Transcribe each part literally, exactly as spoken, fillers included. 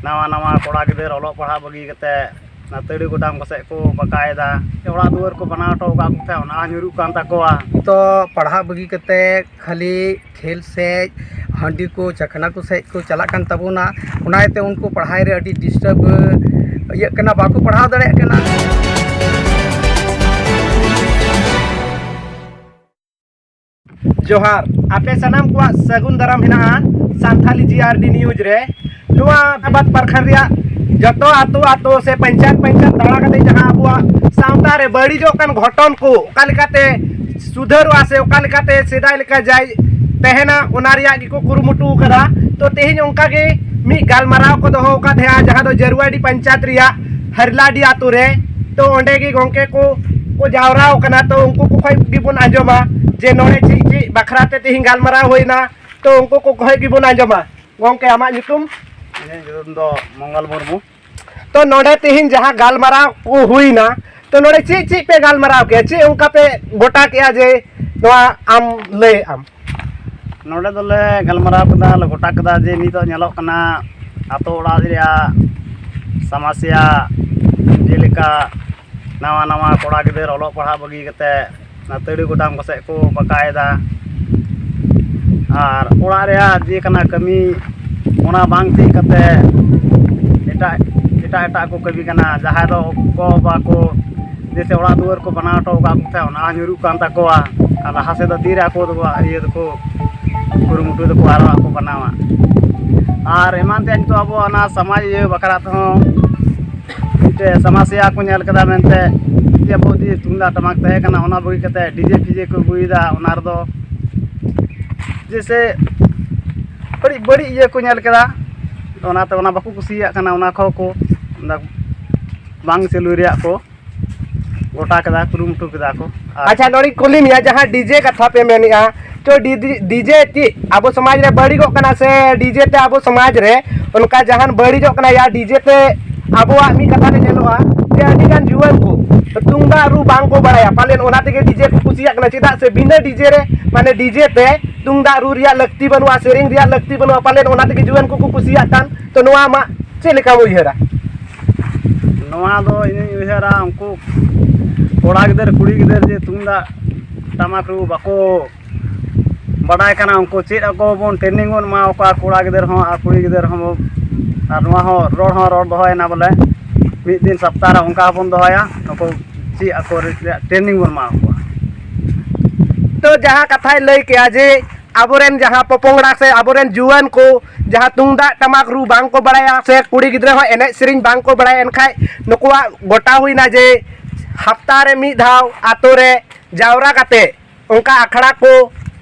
ᱱᱟᱣᱟ ᱱᱟᱣᱟ ᱠᱚᱲᱟ ᱜᱤᱫᱟᱹᱨ ᱚᱞᱚᱜ ᱯᱟᱲᱦᱟᱜ ᱵᱟᱹᱜᱤ ᱠᱟᱛᱮ ᱚᱱᱟ ᱛᱟᱹᱲᱤ ᱜᱚᱰᱟᱝ ᱠᱚᱥᱮᱫ ᱠᱚ ᱵᱟᱠᱟᱭᱮᱫᱟ᱾ ᱚᱲᱟᱜ ᱫᱩᱣᱟᱹᱨ ᱠᱚ ᱵᱮᱱᱟᱣ ᱦᱚᱴᱚ ᱟᱠᱟᱫ ᱠᱚ ᱛᱟᱦᱮᱸᱫ, ᱚᱱᱟ ᱦᱚᱸ ᱧᱩᱨᱩᱜ ᱠᱟᱱ ᱛᱟᱠᱚᱣᱟ᱾ ᱛᱚ ᱯᱟᱲᱦᱟᱜ ᱵᱟᱹᱜᱤ ᱠᱟᱛᱮ ᱠᱷᱟᱹᱞᱤ ᱠᱷᱮᱞ ᱥᱮᱫ, ᱦᱟᱺᱰᱤ ᱠᱚ, ᱪᱟᱠᱷᱱᱟ ᱠᱚ ᱥᱮᱫ ᱠᱚ ᱪᱟᱞᱟᱜ ᱠᱟᱱ ᱛᱟᱵᱚᱱᱟ᱾ ᱚᱱᱟ ᱤᱭᱟᱹᱛᱮ ᱩᱱᱠᱩ ᱯᱟᱲᱦᱟᱣ ᱨᱮ ᱟᱹᱰᱤ ᱰᱤᱥᱴᱟᱵᱽ ᱤᱭᱟᱹᱜ ᱠᱟᱱᱟ, ᱵᱟᱠᱚ ᱯᱟᱲᱦᱟᱣ ᱫᱟᱲᱮᱭᱟᱜ ᱠᱟᱱᱟ᱾ ᱡᱚᱦᱟᱨ, ᱟᱯᱮ ᱥᱟᱱᱟᱢ ᱠᱚᱣᱟᱜ ᱥᱟᱹᱜᱩᱱ ᱫᱟᱨᱟᱢ ᱦᱮᱱᱟᱜᱼᱟ ᱥᱟᱱᱛᱷᱟᱞᱤ ᱡᱤ ᱟᱨ ᱰᱤ ᱱᱤᱭᱩᱡᱽ ᱨᱮ᱾ ᱱᱚᱣᱟ ᱟᱵᱟᱫ ᱯᱨᱚᱠᱷᱚᱸᱰ ᱨᱮᱭᱟᱜ ᱡᱚᱛᱚ ᱟᱛᱳ ᱟᱛᱳ ᱥᱮ ᱯᱚᱧᱪᱟᱭᱮᱛ ᱯᱚᱧᱪᱟᱭᱮᱛ ᱫᱟᱬᱟ ᱠᱟᱛᱮ ᱡᱟᱦᱟᱸ ᱟᱵᱚᱣᱟᱜ ᱥᱟᱶᱛᱟ ᱨᱮ ᱵᱟᱹᱲᱤᱡᱚᱜ ᱠᱟᱱ ᱜᱷᱚᱴᱚᱱ ᱠᱚ ᱚᱠᱟ ᱞᱮᱠᱟᱛᱮ ᱥᱩᱫᱷᱟᱹᱨᱚᱜᱼᱟ ᱥᱮ ᱚᱠᱟ ᱞᱮᱠᱟᱛᱮ ᱥᱮᱫᱟᱭ ᱞᱮᱠᱟ ᱡᱟᱭ ᱛᱟᱦᱮᱱᱟ, ᱚᱱᱟ ᱨᱮᱭᱟᱜ ᱜᱮᱠᱚ ᱠᱩᱨᱩᱢᱩᱴᱩ ᱟᱠᱟᱫᱟ᱾ ᱛᱚ ᱛᱮᱦᱮᱧ ᱚᱱᱠᱟ ᱜᱮ ᱢᱤᱫ ᱜᱟᱞᱢᱟᱨᱟᱣ ᱠᱚ ᱫᱚᱦᱚ ᱟᱠᱟᱫ ᱛᱟᱦᱮᱸᱜᱼᱟ, ᱡᱟᱦᱟᱸ ᱫᱚ ᱡᱟᱹᱨᱩᱣᱟᱰᱤ ᱯᱚᱧᱪᱟᱭᱮᱛ ᱨᱮᱭᱟᱜ ᱦᱟᱨᱞᱟᱰᱤ ᱟᱛᱳ ᱨᱮ᱾ ᱛᱚ ᱚᱸᱰᱮ ᱜᱮ ᱜᱚᱢᱠᱮ ᱠᱚ ᱠᱚ ᱡᱟᱣᱨᱟ ᱟᱠᱟᱱᱟ᱾ ᱛᱚ ᱩᱱᱠᱩ ᱠᱚ ᱠᱷᱚᱡ ᱜᱮᱵᱚᱱ ᱟᱸᱡᱚᱢᱟ ᱡᱮ ᱱᱚᱰᱮ ᱪᱮᱫ ᱪᱮᱫ ᱵᱟᱠᱷᱨᱟ ᱛᱮ ᱛᱮᱦᱮᱧ ᱜᱟᱞᱢᱟᱨᱟᱣ ᱦᱩᱭᱱᱟ᱾ ᱛᱚ ᱩᱱᱠᱩ ᱠᱚ ᱠᱷᱚᱡ ᱜᱮᱵᱚᱱ ᱟᱸᱡᱚᱢᱟ᱾ ᱜᱚᱢᱠᱮ, ᱟᱢᱟᱜ ᱧᱩᱛᱩᱢ? ᱤᱧᱟᱹᱜ ᱧᱩᱛᱩᱢ ᱫᱚ ᱢᱚᱝᱜᱚᱞ ᱢᱩᱨᱢᱩ᱾ ᱛᱚ ᱱᱚᱰᱮ ᱛᱮᱦᱮᱧ ᱡᱟᱦᱟᱸ ᱜᱟᱞᱢᱟᱨᱟᱣ ᱠᱚ ᱦᱩᱭᱱᱟ, ᱛᱚ ᱱᱚᱰᱮ ᱪᱮᱫ ᱪᱮᱫ ᱯᱮ ᱜᱟᱞᱢᱟᱨᱟᱣ ᱠᱮᱜᱼᱟ, ᱪᱮᱫ ᱚᱱᱠᱟ ᱯᱮ ᱜᱚᱴᱟ ᱠᱮᱜᱼᱟ ᱡᱮ ᱱᱚᱣᱟ ᱟᱢ ᱞᱟᱹᱭᱮᱫ ᱟᱢ? ᱱᱚᱰᱮ ᱫᱚᱞᱮ ᱜᱟᱞᱢᱟᱨᱟᱣ ᱠᱮᱫᱟ, ᱞᱮ ᱜᱚᱴᱟ ᱠᱮᱫᱟ ᱡᱮ ᱱᱤᱛᱚᱜ ᱧᱮᱞᱚᱜ ᱠᱟᱱᱟ ᱟᱛᱳ ᱚᱲᱟᱜ ᱨᱮᱭᱟᱜ ᱥᱚᱢᱚᱥᱥᱟ, ᱡᱮᱞᱮᱠᱟ ᱱᱟᱣᱟ ᱱᱟᱣᱟ ᱠᱚᱲᱟ ᱜᱤᱫᱟᱹᱨ ᱚᱞᱚᱜ ᱯᱟᱲᱦᱟᱜ ᱵᱟᱹᱜᱤ ᱠᱟᱛᱮ ᱚᱱᱟ ᱛᱟᱹᱲᱤ ᱜᱚᱰᱟᱝ ᱠᱚᱥᱮᱫ ᱠᱚ ᱵᱟᱠᱟᱭᱮᱫᱟ᱾ ᱟᱨ ᱚᱲᱟᱜ ᱨᱮᱭᱟᱜ ᱡᱮ ᱠᱟᱱᱟ ᱠᱟᱹᱢᱤ, ᱚᱱᱟ ᱵᱟᱝ ᱪᱮᱫ ᱠᱟᱛᱮ ᱮᱴᱟᱜ ᱮᱴᱟᱜ ᱮᱴᱟᱜ ᱠᱚ ᱠᱟᱹᱢᱤ ᱠᱟᱱᱟ᱾ ᱡᱟᱦᱟᱸᱭ ᱫᱚ ᱜᱚ ᱵᱟᱵᱟ ᱠᱚ ᱡᱮᱭᱥᱮ ᱚᱲᱟᱜ ᱫᱩᱣᱟᱹᱨ ᱠᱚ ᱵᱮᱱᱟᱣ ᱦᱚᱴᱚ ᱟᱠᱟᱫ ᱠᱚ ᱛᱟᱦᱮᱸᱫ, ᱚᱱᱟ ᱦᱚᱸ ᱧᱩᱨᱩᱜ ᱠᱟᱱ ᱛᱟᱠᱚᱣᱟ᱾ ᱟᱨ ᱞᱟᱦᱟ ᱥᱮᱫ ᱫᱚ ᱛᱤᱨᱮ ᱟᱠᱚ ᱫᱚᱠᱚ ᱤᱭᱟᱹ ᱫᱚᱠᱚ ᱠᱩᱨᱩᱢᱩᱴᱩ ᱫᱚᱠᱚ ᱟᱨᱚ ᱟᱠᱚ ᱵᱮᱱᱟᱣᱟ᱾ ᱟᱨ ᱮᱢᱟᱱ ᱛᱮᱭᱟᱜ ᱱᱤᱛᱚᱜ ᱟᱵᱚ ᱚᱱᱟ ᱥᱚᱢᱟᱡᱽ ᱤᱭᱟᱹ ᱵᱟᱠᱷᱨᱟ ᱛᱮᱦᱚᱸ ᱢᱤᱫᱴᱮᱡ ᱥᱚᱢᱚᱥᱥᱟ ᱠᱚ ᱧᱮᱞ ᱠᱮᱫᱟ ᱢᱮᱱᱛᱮ, ᱡᱮ ᱟᱵᱚ ᱡᱮ ᱛᱩᱢᱫᱟᱜ ᱴᱟᱢᱟᱠ ᱛᱟᱦᱮᱸ ᱠᱟᱱᱟ, ᱚᱱᱟ ᱵᱟᱹᱜᱤ ᱠᱟᱛᱮ ᱰᱤᱡᱮ ᱯᱷᱤᱡᱮ ᱠᱚ ᱟᱹᱜᱩᱭᱮᱫᱟ᱾ ᱚᱱᱟ ᱨᱮᱫᱚ ᱡᱮᱭᱥᱮ ᱟᱹᱰᱤ ᱵᱟᱹᱲᱤᱡ ᱤᱭᱟᱹ ᱠᱚ ᱧᱮᱞ ᱠᱮᱫᱟ, ᱚᱱᱟᱛᱮ ᱚᱱᱟ ᱵᱟᱠᱚ ᱠᱩᱥᱤᱭᱟᱜ ᱠᱟᱱᱟ᱾ ᱚᱱᱟ ᱠᱚᱦᱚᱸ ᱠᱚ ᱵᱟᱝ ᱪᱟᱹᱞᱩ ᱨᱮᱭᱟᱜ ᱠᱚ ᱜᱚᱴᱟ ᱠᱮᱫᱟ, ᱠᱩᱨᱩᱢᱩᱴᱩ ᱠᱮᱫᱟ ᱠᱚ᱾ ᱟᱨ ᱟᱪᱪᱷᱟ, ᱱᱚᱰᱮᱧ ᱠᱩᱞᱤ ᱢᱮᱭᱟ, ᱡᱟᱦᱟᱸ ᱰᱤᱡᱮ ᱠᱟᱛᱷᱟ ᱯᱮ ᱢᱮᱱᱮᱜᱼᱟ, ᱛᱚ ᱰᱤᱡᱮ, ᱰᱤᱡᱮ ᱪᱮᱫ ᱟᱵᱚ ᱥᱚᱢᱟᱡᱽ ᱨᱮ ᱵᱟᱹᱲᱤᱡᱚᱜ ᱠᱟᱱᱟ ᱥᱮ ᱰᱤᱡᱮ ᱛᱮ ᱟᱵᱚ ᱥᱚᱢᱟᱡᱽ ᱨᱮ ᱚᱱᱠᱟ ᱡᱟᱦᱟᱱ ᱵᱟᱹᱲᱤᱡᱚᱜ ᱠᱟᱱᱟ? ᱭᱟ ᱰᱤᱡᱮ ᱛᱮ ᱟᱵᱚᱣᱟᱜ ᱢᱤᱫ ᱠᱟᱛᱷᱟ ᱨᱮ ᱧᱮᱞᱚᱜᱼᱟ ᱡᱮ ᱟᱹᱰᱤ ᱜᱟᱱ ᱡᱩᱣᱟᱹᱱ ᱠᱚ ᱛᱩᱢᱫᱟᱜ ᱨᱩ ᱵᱟᱝ ᱠᱚ ᱵᱟᱲᱟᱭᱟ, ᱯᱟᱞᱮᱱ ᱚᱱᱟ ᱛᱮᱜᱮ ᱰᱤᱡᱮ ᱠᱚ ᱠᱩᱥᱤᱭᱟᱜ ᱠᱟᱱᱟ᱾ ᱪᱮᱫᱟᱜ ᱥᱮ ᱵᱤᱱᱟᱹ ᱰᱤᱡᱮ ᱨᱮ, ᱢᱟᱱᱮ ᱰᱤᱡᱮ ᱛᱮ ᱛᱩᱢᱫᱟᱜ ᱨᱩ ᱨᱮᱭᱟᱜ ᱞᱟᱹᱠᱛᱤ ᱵᱟᱹᱱᱩᱜᱼᱟ, ᱥᱮᱨᱮᱧ ᱨᱮᱭᱟᱜ ᱞᱟᱹᱠᱛᱤ ᱵᱟᱹᱱᱩᱜᱼᱟ, ᱯᱟᱞᱮᱱ ᱚᱱᱟ ᱛᱮᱜᱮ ᱡᱩᱣᱟᱹᱱ ᱠᱚᱠᱚ ᱠᱩᱥᱤᱭᱟᱜ ᱠᱟᱱ᱾ ᱛᱚ ᱱᱚᱣᱟ ᱟᱢᱟᱜ ᱪᱮᱫ ᱞᱮᱠᱟᱢ ᱩᱭᱦᱟᱹᱨᱟ? ᱱᱚᱣᱟ ᱫᱚ ᱤᱧᱤᱧ ᱩᱭᱦᱟᱹᱨᱟ, ᱩᱱᱠᱩ ᱠᱚᱲᱟ ᱜᱤᱫᱟᱹᱨ ᱠᱩᱲᱤ ᱜᱤᱫᱟᱹᱨ ᱡᱮ ᱛᱩᱢᱫᱟᱜ ᱴᱟᱢᱟᱠ ᱨᱩ ᱵᱟᱠᱚ ᱵᱟᱰᱟᱭ ᱠᱟᱱᱟ, ᱩᱱᱠᱩ ᱪᱮᱫ ᱟᱠᱚ ᱵᱚᱱ, training ᱵᱚᱱ ᱮᱢᱟ ᱠᱚᱣᱟ ᱠᱚᱲᱟ ᱜᱤᱫᱟᱹᱨ ᱦᱚᱸ ᱟᱨ ᱠᱩᱲᱤ ᱜᱤᱫᱟᱹᱨ ᱦᱚᱸ᱾ ᱟᱨ ᱱᱚᱣᱟ ᱦᱚᱸ ᱨᱚᱲ ᱦᱚᱸ ᱨᱚᱲ ᱫᱚᱦᱚᱭᱮᱱᱟ ᱵᱚᱞᱮ, ᱢᱤᱫ ᱫᱤᱱ ᱥᱚᱯᱛᱟᱦᱚ ᱨᱮ ᱚᱱᱠᱟ ᱦᱚᱸᱵᱚᱱ ᱫᱚᱦᱚᱭᱟ, ᱱᱩᱠᱩ ᱪᱮᱫ ᱟᱠᱚ ᱨᱮᱭᱟᱜ training ᱵᱚᱱ ᱮᱢᱟ ᱠᱚᱣᱟ᱾ ᱛᱚ ᱡᱟᱦᱟᱸ ᱠᱟᱛᱷᱟᱭ ᱞᱟᱹᱭ ᱠᱮᱜᱼᱟ ᱡᱮ ᱟᱵᱚᱨᱮᱱ ᱡᱟᱦᱟᱸ ᱯᱚᱯᱚᱝᱲᱟ ᱥᱮ ᱟᱵᱚᱨᱮᱱ ᱡᱩᱣᱟᱹᱱ ᱠᱚ ᱡᱟᱦᱟᱸ ᱛᱩᱢᱫᱟᱜ ᱴᱟᱢᱟᱠ ᱨᱩ ᱵᱟᱝ ᱠᱚ ᱵᱟᱲᱟᱭᱟ ᱥᱮ ᱠᱩᱲᱤ ᱜᱤᱫᱽᱨᱟᱹ ᱦᱚᱸ ᱮᱱᱮᱡ ᱥᱮᱨᱮᱧ ᱵᱟᱝ ᱠᱚ ᱵᱟᱲᱟᱭᱟ, ᱮᱱᱠᱷᱟᱡ ᱱᱩᱠᱩᱣᱟᱜ ᱜᱚᱴᱟ ᱦᱩᱭᱱᱟ ᱡᱮ ᱦᱟᱯᱛᱟ ᱨᱮ ᱢᱤᱫ ᱫᱷᱟᱣ ᱟᱛᱳ ᱨᱮ ᱡᱟᱣᱨᱟ ᱠᱟᱛᱮ ᱚᱱᱠᱟ ᱟᱠᱷᱲᱟ ᱠᱚ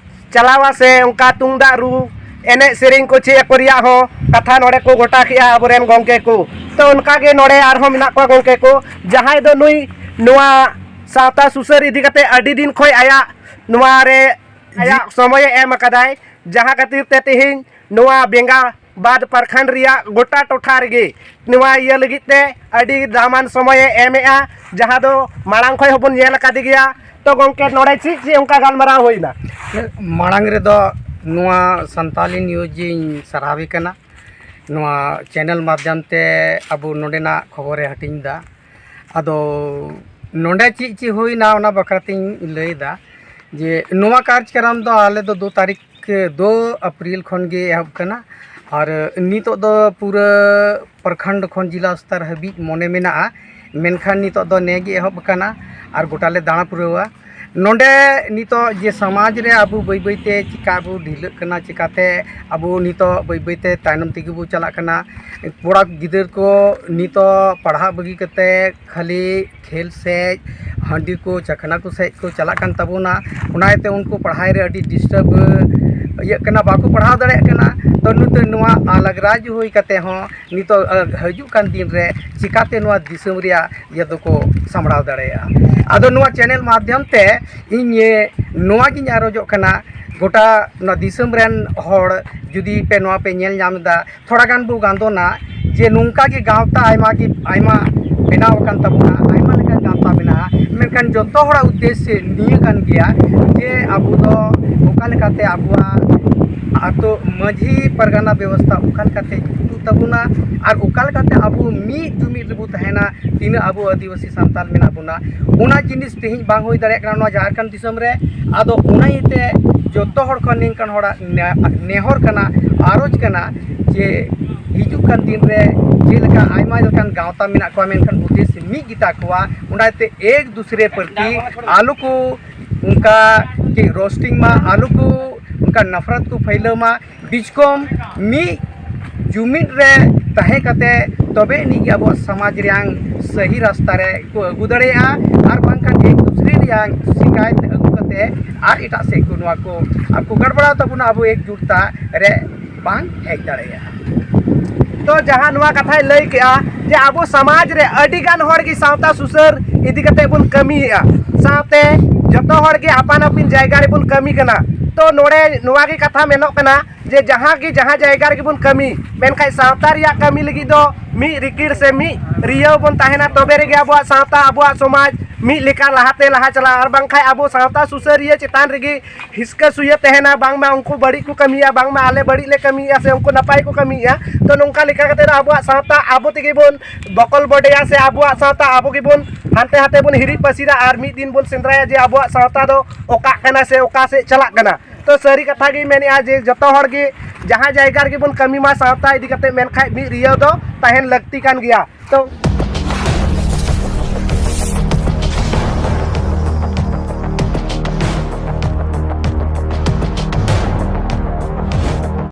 ᱪᱟᱞᱟᱣᱟ ᱥᱮ ᱚᱱᱠᱟ ᱛᱩᱢᱫᱟᱜ ᱨᱩ, ᱮᱱᱮᱡ ᱥᱮᱨᱮᱧ ᱠᱚ ᱪᱮᱫ ᱟᱠᱚ ᱨᱮᱭᱟᱜ ᱦᱚᱸ ᱠᱟᱛᱷᱟ ᱱᱚᱰᱮ ᱠᱚ ᱜᱚᱴᱟ ᱠᱮᱜᱼᱟ ᱟᱵᱚᱨᱮᱱ ᱜᱚᱢᱠᱮ ᱠᱚ᱾ ᱛᱚ ᱚᱱᱠᱟ ᱜᱮ ᱱᱚᱰᱮ ᱟᱨᱦᱚᱸ ᱢᱮᱱᱟᱜ ᱠᱚᱣᱟ ᱜᱚᱢᱠᱮ ᱠᱚ, ᱡᱟᱦᱟᱸᱭ ᱫᱚ ᱱᱩᱭ ᱱᱚᱣᱟ ᱥᱟᱶᱛᱟ ᱥᱩᱥᱟᱹᱨ ᱤᱫᱤ ᱠᱟᱛᱮ ᱟᱹᱰᱤ ᱫᱤᱱ ᱠᱷᱚᱱ ᱟᱭᱟᱜ ᱱᱚᱣᱟ ᱨᱮ ᱟᱭᱟᱜ ᱥᱚᱢᱚᱭᱮ ᱮᱢ ᱟᱠᱟᱫᱟᱭ, ᱡᱟᱦᱟᱸ ᱠᱷᱟᱹᱛᱤᱨ ᱛᱮ ᱛᱮᱦᱮᱧ ᱱᱚᱣᱟ ᱵᱮᱸᱜᱟᱵᱟᱫᱽ ᱯᱨᱚᱠᱷᱚᱸᱰ ᱨᱮᱭᱟᱜ ᱜᱚᱴᱟ ᱴᱚᱴᱷᱟ ᱨᱮᱜᱮ ᱱᱚᱣᱟ ᱤᱭᱟᱹ ᱞᱟᱹᱜᱤᱫ ᱛᱮ ᱟᱹᱰᱤ ᱫᱟᱢᱟᱱ ᱥᱚᱢᱚᱭᱮ ᱮᱢᱮᱜᱼᱟ, ᱡᱟᱦᱟᱸ ᱫᱚ ᱢᱟᱲᱟᱝ ᱠᱷᱚᱱ ᱦᱚᱸᱵᱚᱱ ᱧᱮᱞ ᱟᱠᱟᱫ ᱜᱮᱭᱟ᱾ ᱛᱚ ᱜᱚᱢᱠᱮ, ᱱᱚᱰᱮ ᱪᱮᱫ ᱪᱮᱫ ᱚᱱᱠᱟ ᱜᱟᱞᱢᱟᱨᱟᱣ ᱦᱩᱭᱱᱟ? ᱢᱟᱲᱟᱝ ᱨᱮᱫᱚ ᱱᱚᱣᱟ ᱥᱟᱱᱛᱟᱞᱤ news ᱤᱧ ᱥᱟᱨᱦᱟᱣᱮ ᱠᱟᱱᱟ, ᱱᱚᱣᱟ channel ᱢᱟᱫᱽᱫᱷᱚᱢ ᱛᱮ ᱟᱵᱚ ᱱᱚᱰᱮᱱᱟᱜ ᱠᱷᱚᱵᱚᱨᱮ ᱦᱟᱹᱴᱤᱧ ᱮᱫᱟ᱾ ᱟᱫᱚ ᱱᱚᱰᱮ ᱪᱮᱫ ᱪᱮᱫ ᱦᱩᱭᱱᱟ ᱚᱱᱟ ᱵᱟᱠᱷᱨᱟ ᱛᱤᱧ ᱞᱟᱹᱭᱫᱟ, ᱡᱮ ᱱᱚᱣᱟ ᱠᱟᱨᱡᱚᱠᱨᱚᱢ ᱫᱚ ᱟᱞᱮ ᱫᱚ ᱫᱩ ᱛᱟᱹᱨᱤᱠᱷ ᱫᱩ ᱮᱯᱨᱤᱞ ᱠᱷᱚᱱ ᱜᱮ ᱮᱦᱚᱵ ᱠᱟᱱᱟ᱾ ᱟᱨ ᱱᱤᱛᱚᱜ ᱫᱚ ᱯᱩᱨᱟᱹ ᱯᱨᱚᱠᱷᱚᱸᱰ ᱠᱷᱚᱱ ᱡᱮᱞᱟ ᱥᱛᱚᱨ ᱦᱟᱹᱵᱤᱡ ᱢᱚᱱᱮ ᱢᱮᱱᱟᱜᱼᱟ, ᱢᱮᱱᱠᱷᱟᱱ ᱱᱤᱛᱚᱜ ᱫᱚ ᱱᱮ ᱜᱮ ᱮᱦᱚᱵ ᱟᱠᱟᱱᱟ ᱟᱨ ᱜᱚᱴᱟ ᱞᱮ ᱫᱟᱬᱟ ᱯᱩᱨᱟᱹᱣᱟ᱾ ᱱᱚᱰᱮ ᱱᱤᱛᱚᱜ ᱡᱮ ᱥᱚᱢᱟᱡᱽ ᱨᱮ ᱟᱵᱚ ᱵᱟᱹᱭ ᱵᱟᱹᱭ ᱛᱮ ᱪᱤᱠᱟ ᱵᱚ ᱰᱷᱤᱞᱟᱹᱜ ᱠᱟᱱᱟ, ᱪᱤᱠᱟᱛᱮ ᱟᱵᱚ ᱱᱤᱛᱚᱜ ᱵᱟᱹᱭ ᱵᱟᱹᱭ ᱛᱮ ᱛᱟᱭᱱᱚᱢ ᱛᱮᱜᱮ ᱵᱚ ᱪᱟᱞᱟᱜ ᱠᱟᱱᱟ᱾ ᱠᱚᱲᱟ ᱜᱤᱫᱟᱹᱨ ᱠᱚ ᱱᱤᱛᱚᱜ ᱯᱟᱲᱦᱟᱜ ᱵᱟᱹᱜᱤ ᱠᱟᱛᱮ ᱠᱷᱟᱹᱞᱤ ᱠᱷᱮᱞ ᱥᱮᱫ, ᱦᱟᱺᱰᱤ ᱠᱚ, ᱪᱟᱠᱷᱱᱟ ᱠᱚ ᱥᱮᱫ ᱠᱚ ᱪᱟᱞᱟᱜ ᱠᱟᱱ ᱛᱟᱵᱚᱱᱟ᱾ ᱚᱱᱟ ᱤᱭᱟᱹᱛᱮ ᱩᱱᱠᱩ ᱯᱟᱲᱦᱟᱣ ᱨᱮ ᱟᱹᱰᱤ disturb ᱤᱭᱟᱹᱜ ᱠᱟᱱᱟ, ᱵᱟᱠᱚ ᱯᱟᱲᱦᱟᱣ ᱫᱟᱲᱮᱭᱟᱜ ᱠᱟᱱᱟ᱾ ᱛᱚ ᱱᱤᱛᱚᱜ ᱱᱚᱣᱟ ᱟᱞᱟᱜᱽ ᱨᱟᱡᱽ ᱦᱩᱭ ᱠᱟᱛᱮ ᱦᱚᱸ ᱱᱤᱛᱚᱜ, ᱟᱹ, ᱦᱤᱡᱩᱜ ᱠᱟᱱ ᱫᱤᱱ ᱨᱮ ᱪᱤᱠᱟᱛᱮ ᱱᱚᱣᱟ ᱫᱤᱥᱚᱢ ᱨᱮᱭᱟᱜ ᱤᱭᱟᱹ ᱫᱚᱠᱚ ᱥᱟᱢᱵᱲᱟᱣ ᱫᱟᱲᱮᱭᱟᱜᱼᱟ᱾ ᱟᱫᱚ ᱱᱚᱣᱟ channel ᱢᱟᱫᱽᱫᱷᱚᱢ ᱛᱮ ᱤᱧ, ᱮ, ᱱᱚᱣᱟ ᱜᱤᱧ ᱟᱨᱚᱡᱚᱜ ᱠᱟᱱᱟ, ᱜᱚᱴᱟ ᱱᱚᱣᱟ ᱫᱤᱥᱚᱢ ᱨᱮᱱ ᱦᱚᱲ ᱡᱩᱫᱤ ᱯᱮ ᱱᱚᱣᱟ ᱯᱮ ᱧᱮᱞ ᱧᱟᱢ ᱮᱫᱟ, ᱛᱷᱚᱲᱟ ᱜᱟᱱ ᱵᱚ ᱜᱟᱱᱫᱚᱱᱟ ᱡᱮ ᱱᱚᱝᱠᱟ ᱜᱮ ᱜᱟᱶᱛᱟ ᱟᱭᱢᱟ ᱜᱮ, ᱟᱭᱢᱟ ᱵᱮᱱᱟᱣ ᱟᱠᱟᱱ ᱛᱟᱵᱚᱱᱟ, ᱟᱭᱢᱟ ᱞᱮᱠᱟᱱ ᱜᱟᱶᱛᱟ ᱢᱮᱱᱟᱜᱼᱟ, ᱢᱮᱱᱠᱷᱟᱱ ᱡᱚᱛᱚ ᱦᱚᱲᱟᱜ ᱩᱫᱽᱫᱮᱥᱥᱚ ᱱᱤᱭᱟᱹ ᱠᱟᱱ ᱜᱮᱭᱟ ᱡᱮ ᱟᱵᱚ ᱫᱚ ᱚᱠᱟ ᱞᱮᱠᱟᱛᱮ ᱟᱵᱚᱣᱟᱜ ᱟᱛᱳ ᱢᱟᱹᱡᱷᱤ ᱯᱟᱨᱜᱟᱱᱟ ᱵᱮᱵᱚᱥᱛᱷᱟ ᱚᱠᱟ ᱞᱮᱠᱟᱛᱮ ᱡᱩᱛᱩᱜ ᱛᱟᱵᱚᱱᱟ ᱟᱨ ᱚᱠᱟ ᱞᱮᱠᱟᱛᱮ ᱟᱵᱚ ᱢᱤᱫ ᱡᱩᱢᱤᱫ ᱨᱮᱵᱚ ᱛᱟᱦᱮᱱᱟ, ᱛᱤᱱᱟᱹᱜ ᱟᱵᱚ ᱟᱹᱫᱤᱵᱟᱹᱥᱤ ᱥᱟᱱᱛᱟᱲ ᱢᱮᱱᱟᱜ ᱵᱚᱱᱟ, ᱚᱱᱟ ᱡᱤᱱᱤᱥ ᱛᱮᱦᱮᱧ ᱵᱟᱝ ᱦᱩᱭ ᱫᱟᱲᱮᱭᱟᱜ ᱠᱟᱱᱟ ᱱᱚᱣᱟ ᱡᱷᱟᱲᱠᱷᱚᱸᱰ ᱫᱤᱥᱚᱢ ᱨᱮ᱾ ᱟᱫᱚ ᱚᱱᱟ ᱤᱭᱟᱹᱛᱮ ᱡᱚᱛᱚ ᱦᱚᱲ ᱠᱷᱚᱱ ᱱᱤᱝᱠᱟᱱ ᱦᱚᱲᱟᱜ ᱱᱮ-, ᱱᱮᱦᱚᱨ ᱠᱟᱱᱟ, ᱟᱨᱚᱡᱽ ᱠᱟᱱᱟ ᱡᱮ ᱦᱤᱡᱩᱜ ᱠᱟᱱ ᱫᱤᱱ ᱨᱮ ᱪᱮᱫ ᱞᱮᱠᱟ ᱟᱭᱢᱟ ᱞᱮᱠᱟᱱ ᱜᱟᱶᱛᱟ ᱢᱮᱱᱟᱜ ᱠᱚᱣᱟ, ᱢᱮᱱᱠᱷᱟᱱ ᱩᱫᱽᱫᱮᱥ ᱢᱤᱫ ᱜᱮᱛᱟ ᱠᱚᱣᱟ, ᱚᱱᱟᱛᱮ ᱮᱠ ᱫᱩᱥᱨᱮ ᱯᱨᱚᱛᱤ ᱟᱞᱚ ᱠᱚ ᱚᱱᱠᱟ ᱠᱤ ᱨᱳᱥᱴᱤᱝ ᱢᱟ, ᱟᱞᱚ ᱠᱚ ᱚᱱᱠᱟ ᱱᱟᱯᱷᱨᱟᱛ ᱠᱚ ᱯᱷᱟᱹᱭᱞᱟᱹᱣ ᱢᱟ᱾ ᱵᱤᱪᱠᱚᱢ ᱢᱤᱫ ᱡᱩᱢᱤᱫ ᱨᱮ ᱛᱟᱦᱮᱸ ᱠᱟᱛᱮ ᱛᱚᱵᱮ ᱟᱹᱱᱤᱡ ᱜᱮ ᱟᱵᱚᱣᱟᱜ ᱥᱚᱢᱟᱡᱽ ᱨᱮᱭᱟᱝ ᱥᱟᱹᱦᱤ ᱨᱟᱥᱛᱟ ᱨᱮ ᱠᱚ ᱟᱹᱜᱩ ᱫᱟᱲᱮᱭᱟᱜᱼᱟ, ᱟᱨ ᱵᱟᱝᱠᱷᱟᱱ ᱮᱠ ᱫᱩᱥᱨᱮ ᱨᱮᱭᱟᱝ ᱥᱤᱠᱟᱭᱛ ᱟᱹᱜᱩ ᱠᱟᱛᱮ ᱟᱨ ᱮᱴᱟᱜ ᱥᱮᱫ ᱠᱚ ᱱᱚᱣᱟ ᱠᱚ ᱟᱨ ᱠᱚ ᱜᱟᱲᱵᱟᱲᱟᱣ ᱛᱟᱵᱚᱱᱟ, ᱟᱵᱚ ᱮᱠᱡᱩᱴᱛᱟ ᱨᱮ ᱵᱟᱝ ᱦᱮᱡ ᱫᱟᱲᱮᱭᱟᱜᱼᱟ᱾ ᱛᱚ ᱡᱟᱦᱟᱸ ᱱᱚᱣᱟ ᱠᱟᱛᱷᱟᱭ ᱞᱟᱹᱭ ᱠᱮᱜᱼᱟ ᱡᱮ ᱟᱵᱚ ᱥᱚᱢᱟᱡᱽ ᱨᱮ ᱟᱹᱰᱤ ᱜᱟᱱ ᱦᱚᱲ ᱜᱮ ᱥᱟᱶᱛᱟ ᱥᱩᱥᱟᱹᱨ ᱤᱫᱤ ᱠᱟᱛᱮ ᱵᱚᱱ ᱠᱟᱹᱢᱤᱭᱮᱫᱼᱟ, ᱥᱟᱶᱛᱮ ᱡᱚᱛᱚ ᱦᱚᱲ ᱜᱮ ᱟᱯᱟᱱ ᱟᱹᱯᱤᱱ ᱡᱟᱭᱜᱟ ᱨᱮᱵᱚᱱ ᱠᱟᱹᱢᱤ ᱠᱟᱱᱟ᱾ ᱛᱚ ᱱᱚᱰᱮ ᱱᱚᱣᱟ ᱜᱮ ᱠᱟᱛᱷᱟ ᱢᱮᱱᱚᱜ ᱠᱟᱱᱟ ᱡᱮ ᱡᱟᱦᱟᱸ ᱜᱮ ᱡᱟᱦᱟᱸ ᱡᱟᱭᱜᱟ ᱨᱮᱜᱮ ᱵᱚᱱ ᱠᱟᱹᱢᱤ, ᱢᱮᱱᱠᱷᱟᱱ ᱥᱟᱶᱛᱟ ᱨᱮᱭᱟᱜ ᱠᱟᱹᱢᱤ ᱞᱟᱹᱜᱤᱫ ᱫᱚ ᱢᱤᱫ ᱨᱤᱠᱤᱲ ᱥᱮ ᱢᱤᱫ ᱨᱤᱭᱟᱹᱣ ᱵᱚᱱ ᱛᱟᱦᱮᱱᱟ, ᱛᱚᱵᱮ ᱨᱮᱜᱮ ᱟᱵᱚᱣᱟᱜ ᱥᱟᱶᱛᱟ, ᱟᱵᱚᱣᱟᱜ ᱥᱚᱢᱟᱡᱽ ᱢᱤᱫ ᱞᱮᱠᱟ ᱞᱟᱦᱟᱛᱮ ᱞᱟᱦᱟ ᱪᱟᱞᱟᱜᱼᱟ᱾ ᱟᱨ ᱵᱟᱝᱠᱷᱟᱱ ᱟᱵᱚ ᱥᱟᱶᱛᱟ ᱥᱩᱥᱟᱹᱨᱤᱭᱟᱹ ᱪᱮᱛᱟᱱ ᱨᱮᱜᱮ ᱦᱤᱥᱠᱟᱹ ᱥᱩᱭᱟᱹ ᱛᱟᱦᱮᱱᱟ, ᱵᱟᱝᱢᱟ ᱩᱱᱠᱩ ᱵᱟᱹᱲᱤᱡ ᱠᱚ ᱠᱟᱹᱢᱤᱭᱟ, ᱵᱟᱝᱢᱟ ᱟᱞᱮ ᱵᱟᱹᱲᱤᱡ ᱞᱮ ᱠᱟᱹᱢᱤᱭᱮᱫᱼᱟ ᱥᱮ ᱩᱱᱠᱩ ᱱᱟᱯᱟᱭ ᱠᱚ ᱠᱟᱹᱢᱤᱭᱮᱫᱼᱟ᱾ ᱛᱚ ᱱᱚᱝᱠᱟ ᱞᱮᱠᱟ ᱠᱟᱛᱮ ᱫᱚ ᱟᱵᱚᱣᱟᱜ ᱥᱟᱶᱛᱟ ᱟᱵᱚ ᱛᱮᱜᱮ ᱵᱚᱱ ᱵᱚᱠᱚᱞ ᱵᱚᱰᱮᱭᱟ ᱥᱮ ᱟᱵᱚᱣᱟᱜ ᱥᱟᱶᱛᱟ ᱟᱵᱚ ᱜᱮᱵᱚᱱ ᱦᱟᱱᱛᱮ ᱦᱟᱱᱛᱮ ᱵᱚᱱ ᱦᱤᱨᱤᱡ ᱯᱟᱹᱥᱤᱨᱟ, ᱟᱨ ᱢᱤᱫ ᱫᱤᱱ ᱵᱚᱱ ᱥᱮᱸᱫᱽᱨᱟᱭᱟ ᱡᱮ ᱟᱵᱚᱣᱟᱜ ᱥᱟᱶᱛᱟ ᱫᱚ ᱚᱠᱟᱜ ᱠᱟᱱᱟ ᱥᱮ ᱚᱠᱟ ᱥᱮᱫ ᱪᱟᱞᱟᱜ ᱠᱟᱱᱟ᱾ ᱛᱚ ᱥᱟᱹᱨᱤ ᱠᱟᱛᱷᱟ ᱜᱤᱧ ᱢᱮᱱᱮᱫᱼᱟ ᱡᱮ ᱡᱚᱛᱚ ᱦᱚᱲ ᱜᱮ ᱡᱟᱦᱟᱸ ᱡᱟᱭᱜᱟ ᱨᱮᱜᱮ ᱵᱚᱱ ᱠᱟᱹᱢᱤ ᱢᱟ ᱥᱟᱶᱛᱟ ᱤᱫᱤ ᱠᱟᱛᱮ, ᱢᱮᱱᱠᱷᱟᱱ ᱢᱤᱫ ᱨᱤᱭᱟᱹᱣ ᱫᱚ ᱛᱟᱦᱮᱱ ᱞᱟᱹᱠᱛᱤ ᱠᱟᱱ ᱜᱮᱭᱟ᱾ ᱛᱚ